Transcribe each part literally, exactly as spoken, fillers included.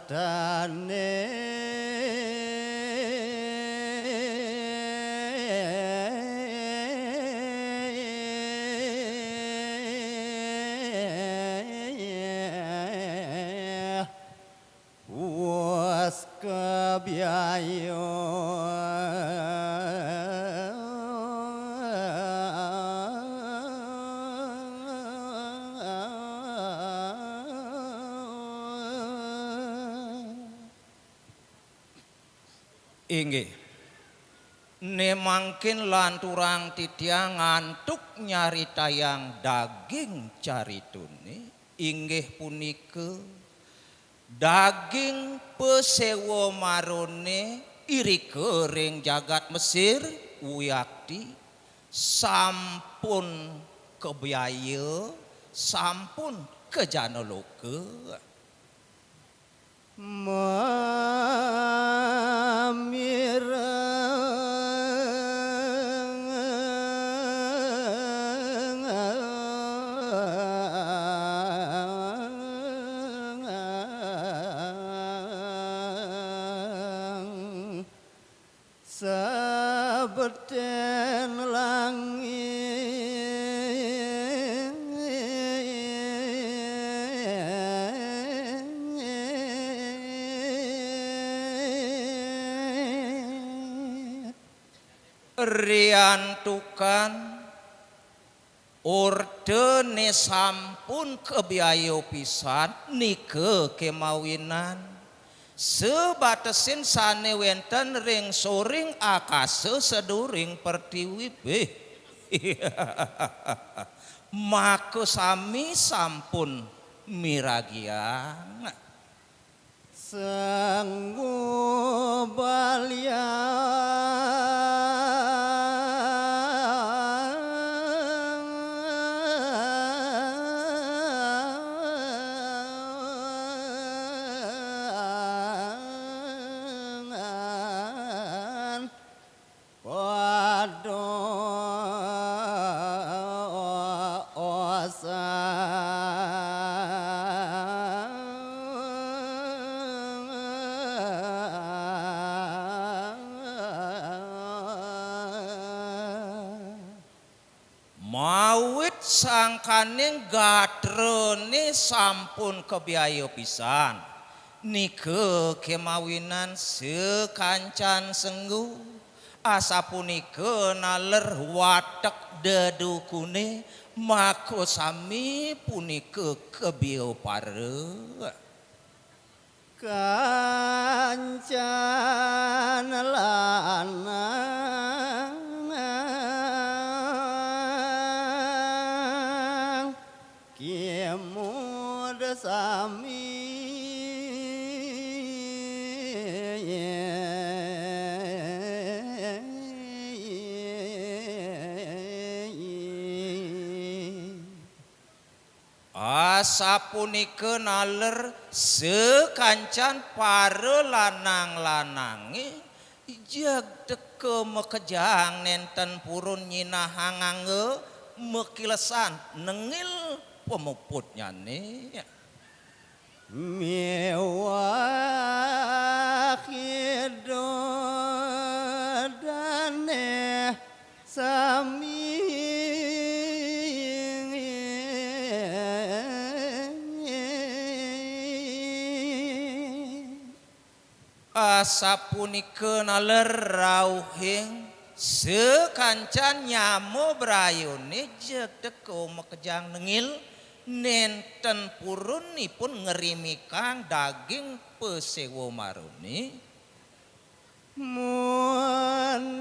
Dane wus kebiayo. Inggih. Ne mangkin lanturang titiang antuk nyaritayang daging caritune, inggih punika daging pasewa marone irika ring jagat Mesir, wiakti sampun kabiaya, sampun ka jana loka. Mamireng sabeten langit. Riantukan ordene sampun kabiaya pisan nika kemawinan. Sabatesin sane wenten ring soring akasa saduring pertiwi. Bih. Maka sami sampun miragiang. Sanggup baliang. Padha osa. Mawit sangkaning gatrane sampun kabiaya pisan, nika kemawinan sakancan senggu, asapunika naler watek dedukune, maka sami punika kabiapara. Kancan lanang kimud sami. Asapunika naler sakancan para lanang-lanange, jeg teka makejang nenten purun nyinahang angga makilesan nengil pamuputnyane. Miwah ida dane sami. Asapunika naler rauhing sakancan nyama brayune jeg teka makejang nengil nenten purun ipun ngrimikang daging pasewa marone. Mundur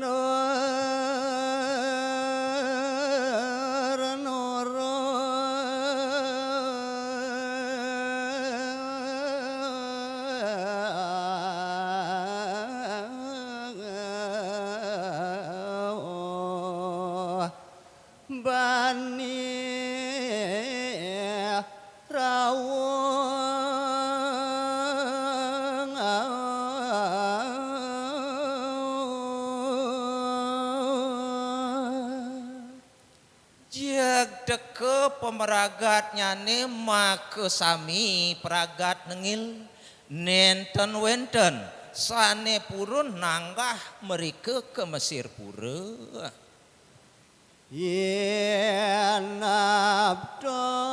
nurun. Bani rawung. Jeg teka pamragatnyane makasami pragat nengil. Nénten wénten sané purun nanggah mrika ka Mesir Pura. Yén abdang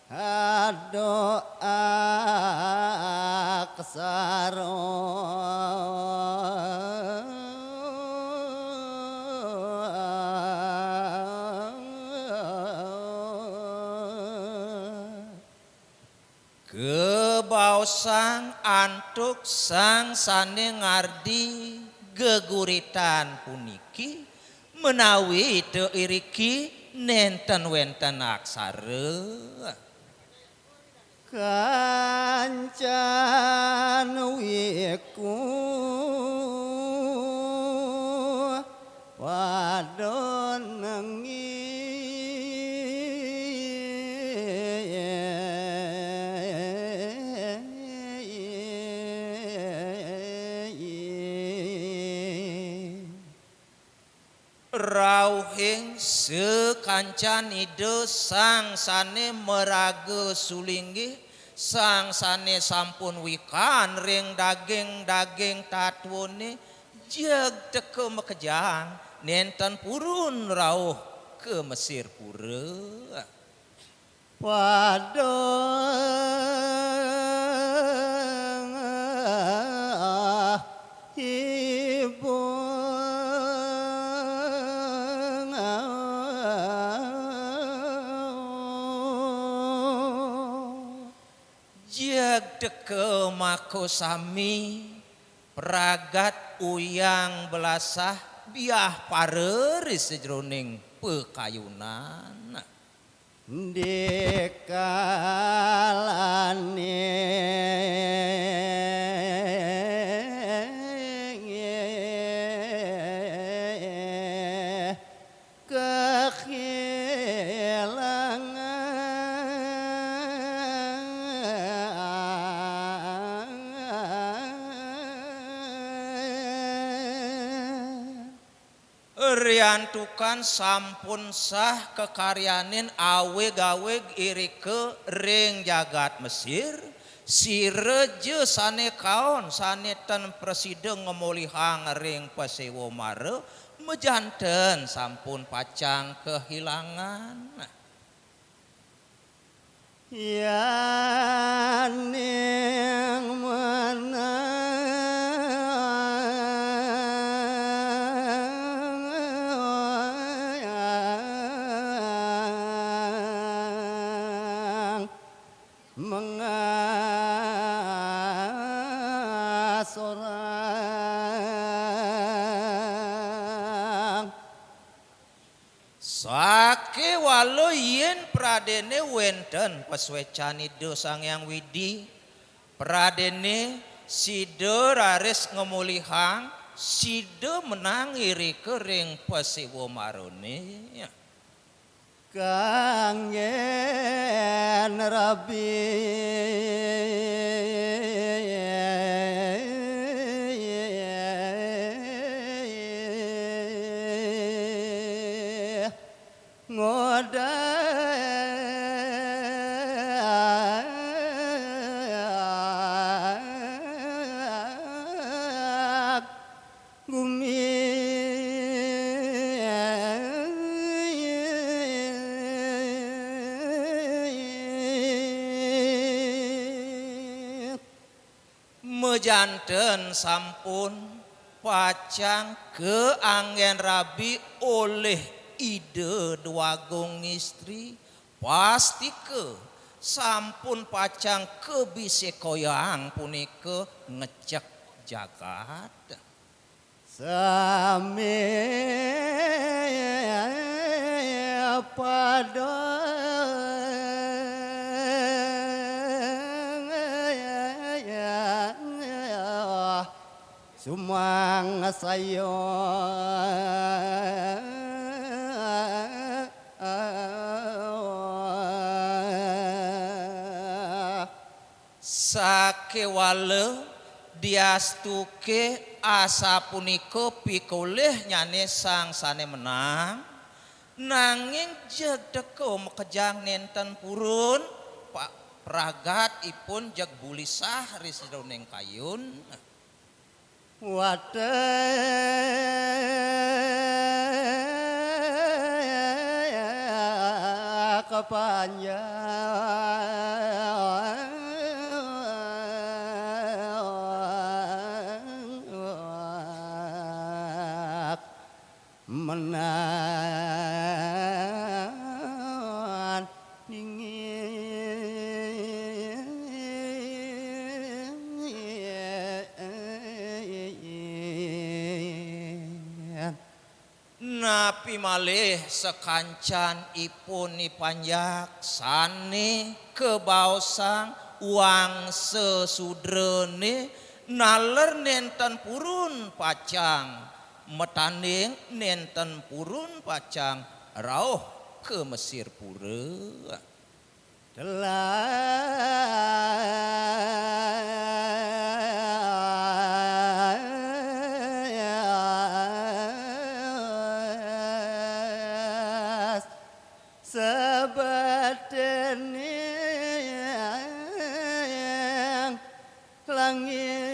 Aduh aksara. Kabaosang antuk sang sané ngardi geguritan puniki, menawi ta iriki nénten wénten aksara. Kancan wiku pada nengi. Rauhing sakancan Ida sang sané maraga sulinggih, sang sané sampun wikan ring daging-daging tatwané, jeg teka makejang, nénten purun rauh ka Mesir Pura. Pada ibu. Jeg teka makasami, pragat uyang belasah, biah para ri sajeroning pakayunan. Dikalané kehilangan. Riantukan sampun sah kakaryanin awig-awig irika ring jagat Mesir, sira ja sané kaon sané ten prasida ngamolihang ring paséwa mara, majanten sampun pacang kahilangan. Yaning menang mengasorang. Sakéwala yén pradéné wénten pasuécan Ida Sang Hyang Widi, pradéné sida raris ngamolihang, sida menang irika ring paséwa marané. Kanggén rabi ngodak gumi. Majanten sampun pacang kaanggén rabi olih Ida Dwagung Istri, pastika sampun pacang kabisékoyang punika ngecek jagat. Sami pada sumangsaya. Sakéwala diastuké asapunika pikolihnyané sang sané menang, nanging jeg teka makejang nénten purun, pa-, pragat ipun jeg bulisah ri sajeroning kayun. Watek panjak menan ningin. Napi malih sakancan ipun I Panjak sané kabaosang wangsa sudrané naler nénten purun pacang matanding, nénten purun pacang rauh ka Mesirpura. Telah sebatening langit.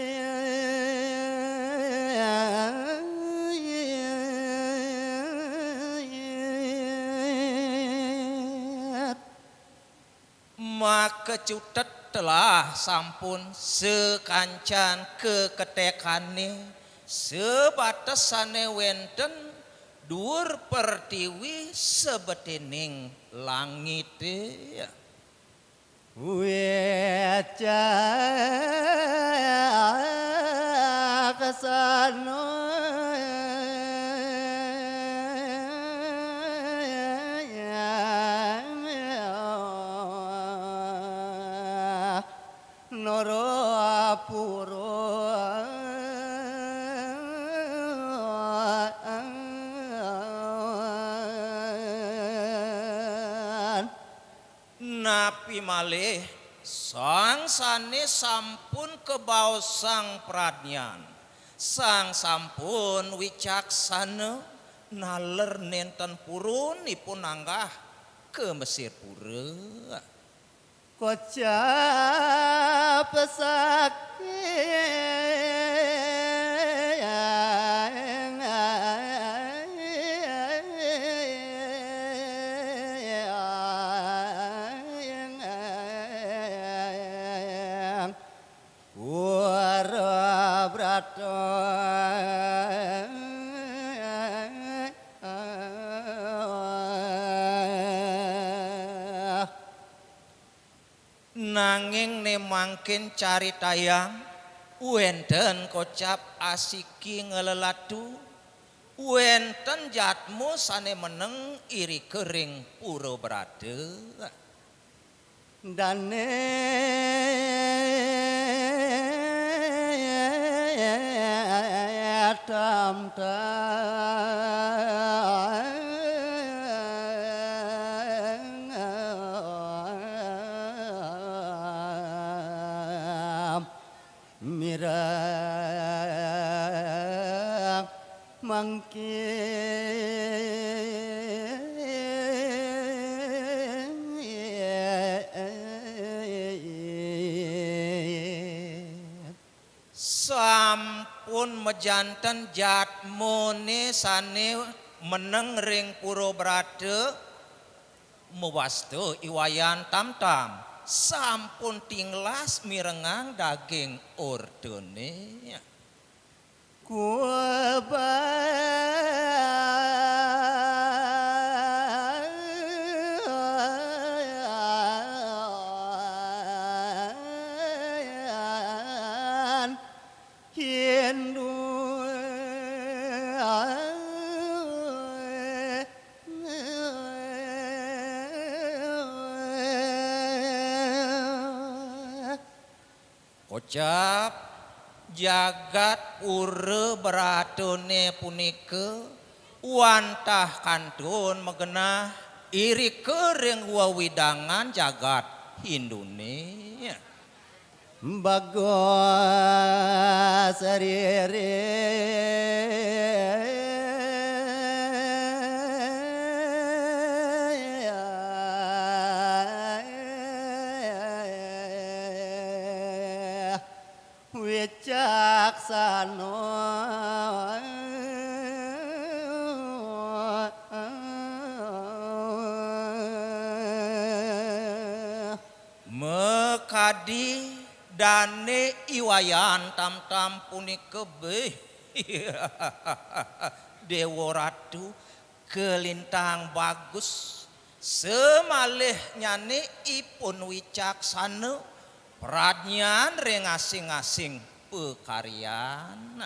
Maka cutet telah sampun sakancan kaketekané, sabatesané wénten duur pertiwi sebatening langité. Wicaksana Narapura. Napi malih sang sané sampun kabaosang pradnyan, sang sampun wicaksana, naler nénten purun ipun nanggah ka Mesirpura. Kocap saking Warabrata. Nanging né mangkin caritayang, wénten kocap asiki nglelatu, wénten jadma sané meneng irika ring Pura Brata. Dané tamtang mireng mangkin. Sampun majanten jadmané sané meneng ring Pura Brata, mawasta I Wayan Tamtam sampun tinglas mirengang daging ortané. Kuban Hindu. Kocap jagat Pura Bratané punika wantah kantun magenah irika ring wewidangan jagat Hinduné. Bagus riri wicaksana. Makadi dane I Wayan Tamtam punika beh. Dewa Ratu, kalintang bagus, samalihnyané ipun wicaksana, pradnyan ring asing-asing pakaryan.